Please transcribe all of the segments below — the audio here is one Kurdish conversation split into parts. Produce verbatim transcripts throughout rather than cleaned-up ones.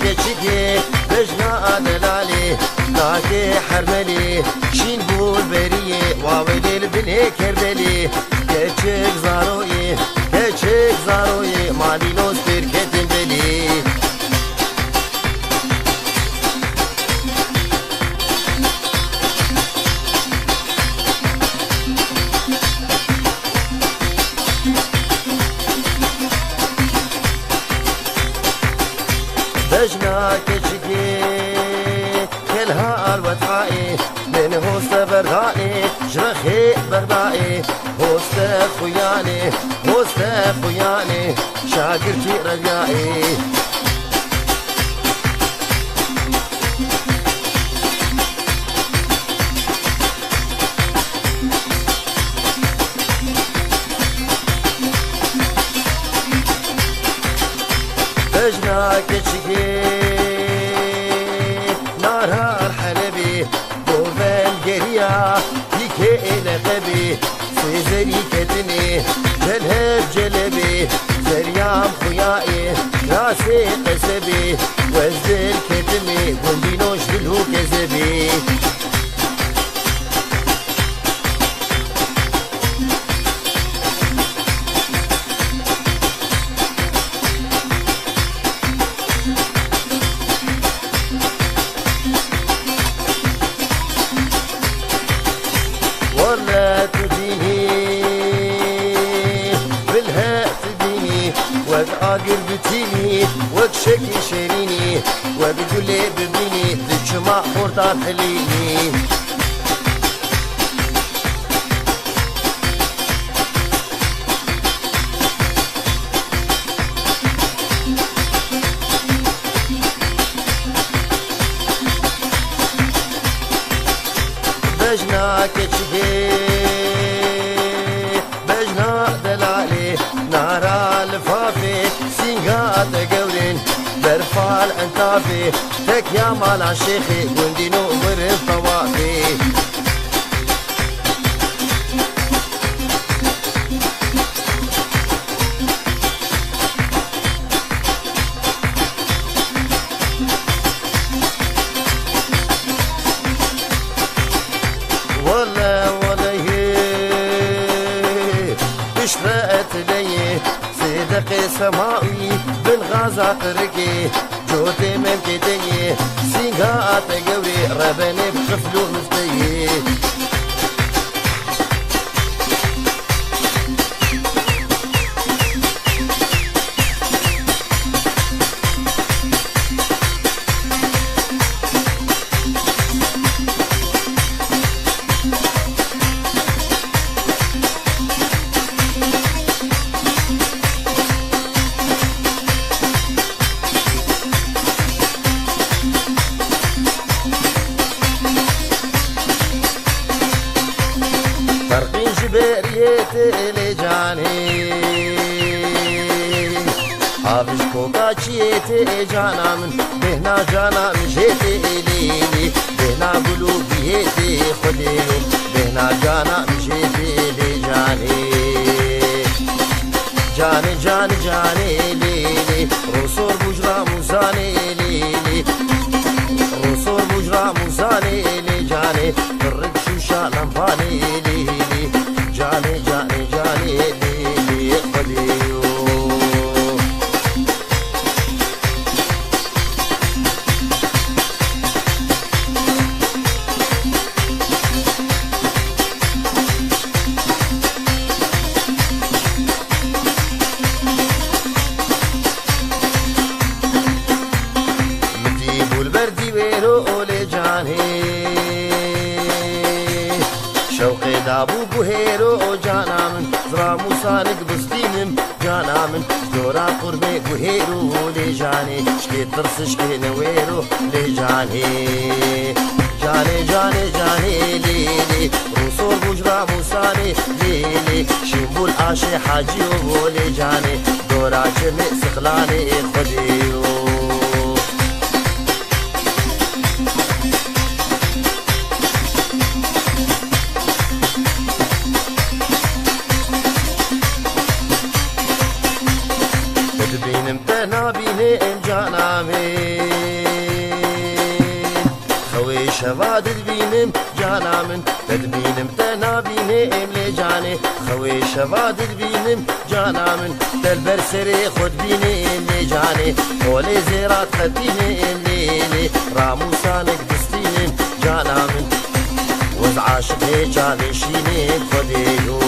Keçikê bejna delalê, takê hermelê, şîn bû beriyê, wawelê li binê kerbelê. Keçik zaroyê, keçik zaroyê, malî nos pêr ketin belê. Bejna keçikê, kelha alwetayê, min hoste berdanê, ji rexê berdaê, hoste xuyanê, hoste xuyanê, şagirtî revyayê. Bejna keçikê, narar Helebê, govend geriya, dîkê ê leqebê, sêzerî ketinê, celheb celebê, zeryam xuyaê, rasê qesebê, wezdil ketimê, gundînoş dil û kezebê. Wele tu dînî bilhet dînî, wek agir bitînî, wek şekî şêrînî, wek gulê bibînî, di çima xorta dilînî. Bejna keçikê, bejna delalê, nara lifafê, sînga te gewrên, berfal entafê, tekya mala şêxê, gundîno mirin tewafê. Wele welehê, piştre etleyê, sêdeqê semawî, bin xaza qirikê, cotê memkê te yê, sînga ate gewrê, rebenê bi xifl û mifteyê. Ferqîn ji beriyê tê lê canê. Av ji koka çiyê tê cana min. Bêhna cana min jê tê lê lê. Bêhna gul û bihê tê Xwedê yo. Bêhna cana min jê tê lê canê. Canê, canê, canê lê lê. Rosor bû ji ramûzanê lê lê. Rosor bû ji ramûzanê lê canê. Rik şûşa lempanê lê lê. Canê, canê, canê lê lê. Xwedê yo. Min dî bû li ber dîwêro olê canê. Şewqê dabû guhêro o cana min. Zira mûsanik bistînim cana min. Dora qurmê guhêro olê canê. Şkê tirs şkê newêro lê canê. Canê, canê, canê lê lê. Rûsor bû ji ramûsanê lê lê. Şîmbûl aşê hacîyo bo lê canê. Dora çemê sixlanê Xwedê yo. Te dibînim te nabînim cana min. cana min. Te dibînim, te nabînim lê canê, xewê şeva didbînim cana min. Te li ber serê xwe dibînim lê canê, qolê zêra dixetînim lê lê. Ramûsanek distînim cana min, wez aşiqê çavê şînê Xwedê yo.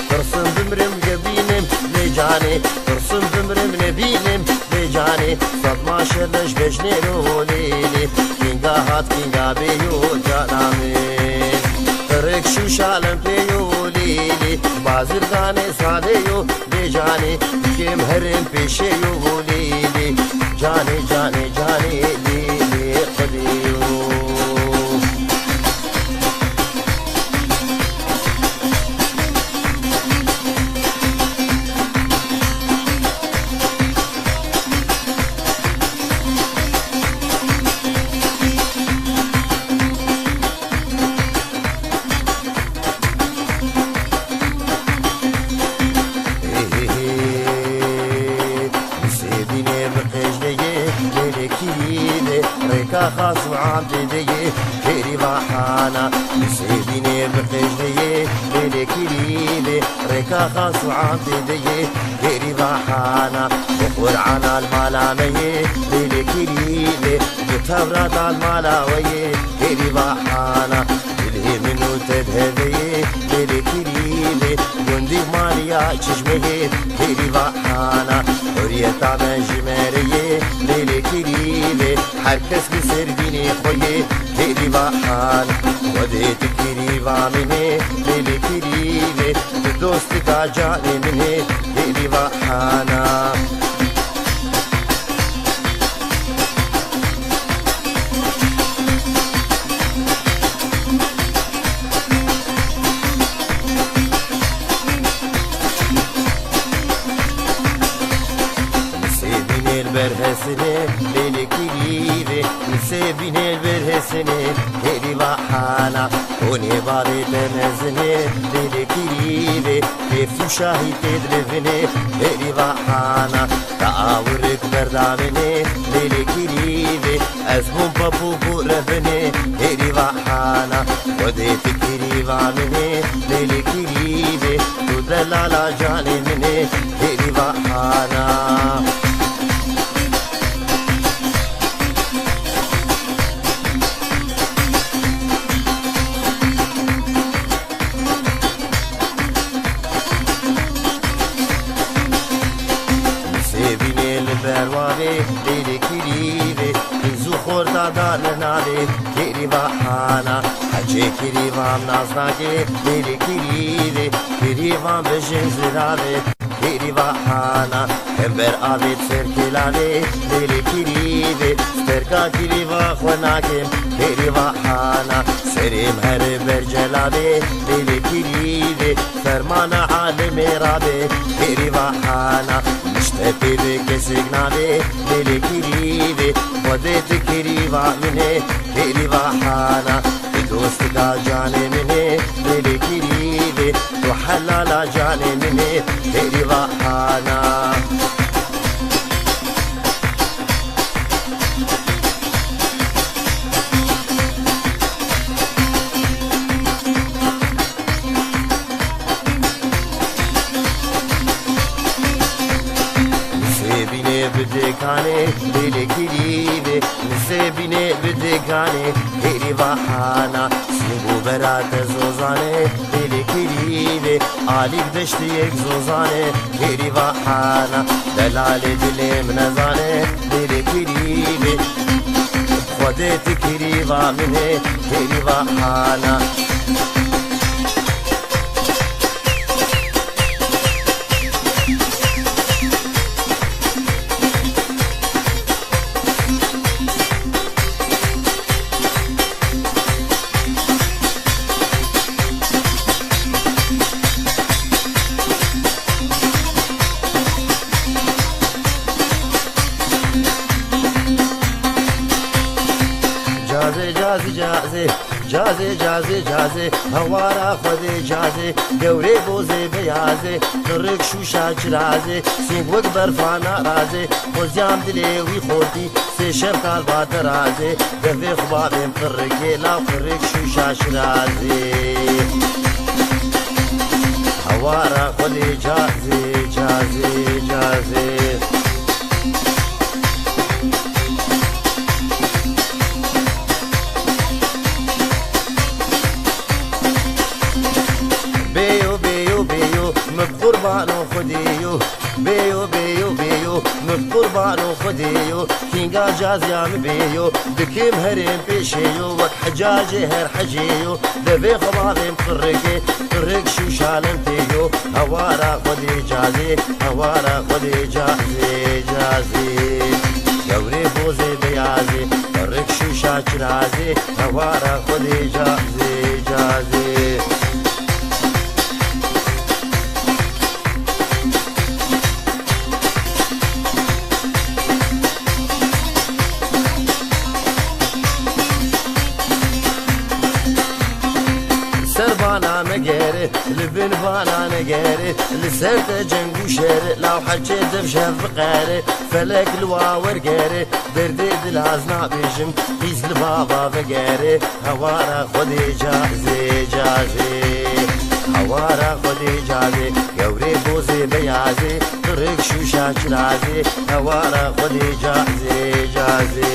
Tirsim bimrim nebînim lê canê, tirsim bimrim nebînim lê canê. Sed ma şer leş bejnêro lê lê, kînga hat kînga bêyo cana min. Qirêk şûşa lempê yo lê lê, bazirganê sadê yo lê canê. Kêm herin pêşê yo lê lê, canê canê canê lê lê Xwedê yo. Hê, hê, hê. Nisêbînê bi qêj de yê, lêlê kirî de, rêka xas û amdê de yê, hêrî va hana. Nisêbînê bi qêj de yê, lêlê kirî de, rêka xas û amdê de yê, hêrî va hana. Bi Qur'ana li mala me yê, lêlê kirî de, bi Tewrata li mala we yê, hêrî va hana. Dilê min û te di heveyê, lêlê kirî lê, gundî maliya çişmeyê, hêrî va hana. Huriyeta me ji me re yê, lêlê kirî lê, her kes li ser dînê xwe yê, hêrî va hana. Xwedê tu kirî va min ê, lêlê kirî lê, tu dostika canê min ê, hêrî va hana. Nisêbînê li ber hesinê, lêlê kirî vê. Nisêbînê li ber hesinê, hêrî va hana. Honê bavê te mezinê, lêlê kirî vê. Kêf û şahî tê dilevinê, hêrî va hana. Te awirik berda min ê, lêlê kirî vê. Ez bûm pepûk û revinê, hêrî va hana. Xwedê tu kirî va min ê, lêlê kirî vê. Tu delala canê min ê, hêrî va hana. Nisêbînê li ber wavê, lêlê kirî vê. Qîz û xorta dane navê, hêrî va hana. Hecê kirî va nas nake, lêlê kirî vê. Kirî va bijin ziravê, hêrî va hana. Hember avê ser kêlavê, lêlê kirî vê. Sterka kirî va xwe nakim, hêrî va hana. Serê min here ber celavê, lêlê kirî vê. Fermana alemê rabe, hêrî va hana. Nişte pê bi kesek navê, lêlê kirî vê. Xwedê tu kirî va min ê, hêrî va hana. Tu dostika canê min ê, lêlê kirî vê. Tu helala canê min ê, hêrî va hana. Nisêbînê bi dêkanê, lêlê kirî vê. Nisêbînê bi dêkanê, hêrî va hana. Sîng û bera te zozanê, lêlê kirî vê. Alîk deştiyek zozanê, hêrî va hana. Delalê dilê min nezane, lêlê kirî vê. Xwedê tu kirî va min ê, hêrî va hana. Cazê, cazê, cazê. Cazê, cazê, cazê, hewara Xwedê cazê, gewrê bozê beyazê, qirik şûşa çirazê, sîng wek berfa narazê, xweziyam dilê wî xortî, sê şev kal ba derazê, devê xwe bavêm qirikê, law qirik şûşa şirazê. Hewara Xwedê cazê, cazê, cazê. Bêyo, bêyo, bêyo, min bi qurbano Xwedê yo. Bêyo, bêyo, bêyo, min bi qurbano Xwedê yo. Kînga caziya min bêyo, dikim herêm pêşê yo. Wek hecacê her hecê yo, devê xwe bavêm qirikê, qirik şûşalem tê yo. Hewara Xwedê cazê, hewara Xwedê cazê, cazê. Gewrê bozê beyazê, qirik şûşa çirazê, hewara Xwedê cazê, cazê. Ser vana megere, li bin vana negere, li ser te ceng û şere, law heçê dev jev biqere, felek li wa wergere, derdê dil ez nabêjim, qîz li bava vegere, hewara Xwedê cazê, cazê. Hewara Xwedê cazê, gewrê bozê beyazê, qirik şûşa çirazê, hewara Xwedê cazê, cazê.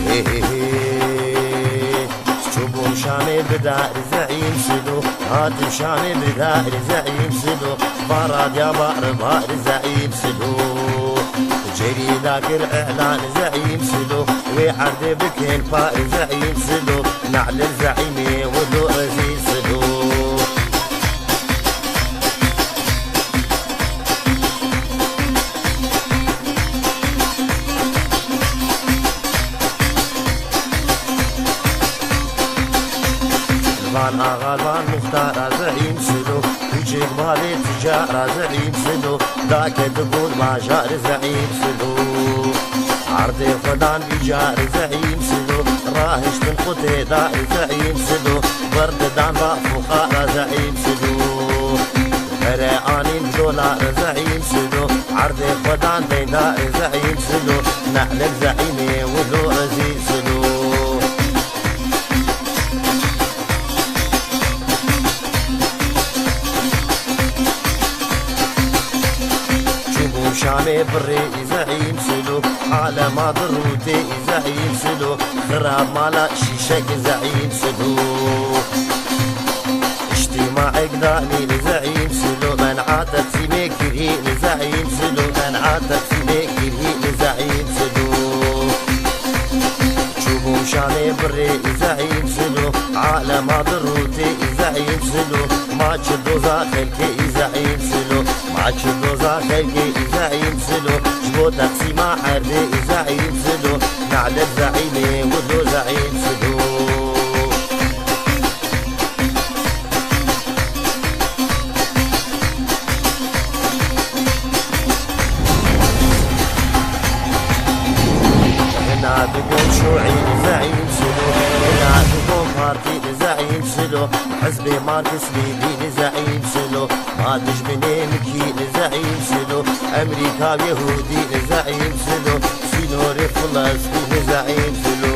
Hê, hê, hê. Çûbûm Şamê bi dar zeîm sido, hatim Şamê bi dar zeîm sido, bara diya bar bar zeîm sido. Cerî dakir îlan zeîm sido, wê erdê bikin par zeîm sido, ne'lil zeîmê wilo ezîz sido. Van axa, van muxtara zeîm sido, kuçek bavê ticara zeîm sido, dake di gor bajar zeîm sido. Erdê xwedan bicar zeîm sido, rahiştin qutê dar zeîm sido, berdidan va fuqara zeîm sido. Pere anîn dolar zeîm sido, erdê xwedan beydar zeîm sido, ne'lek zeîmê wilo ezîz sido. Çûbûm Şamê birê zeîm sido, alema di rûtê zeîm sido, xirab mala şîşek zeîm sido. Îctîmaek danîn zeîm sido, men'a teqsîmê kirîn zeîm sido, men'a teqsîmê kirîn zeîm sido. Çûbûm Şamê birê zeîm sido, alema di rûtê zeîm sido, ma çi doza xelkê zeîm sido, ma çi doza xelkê zeîm sido, ji bo teqsîma erdê zeîm sido, ne'lek zeîmê wilo zeîm sido. Hina digon şûî zeîm sido, hina digon partî zeîm sido, hizbê Marksî Lenînî zeîm sido, ma dijminê min kî zeîm sido, Emerîka û Yehûdî zeîm sido, sînorê Filistînî zeîm sido.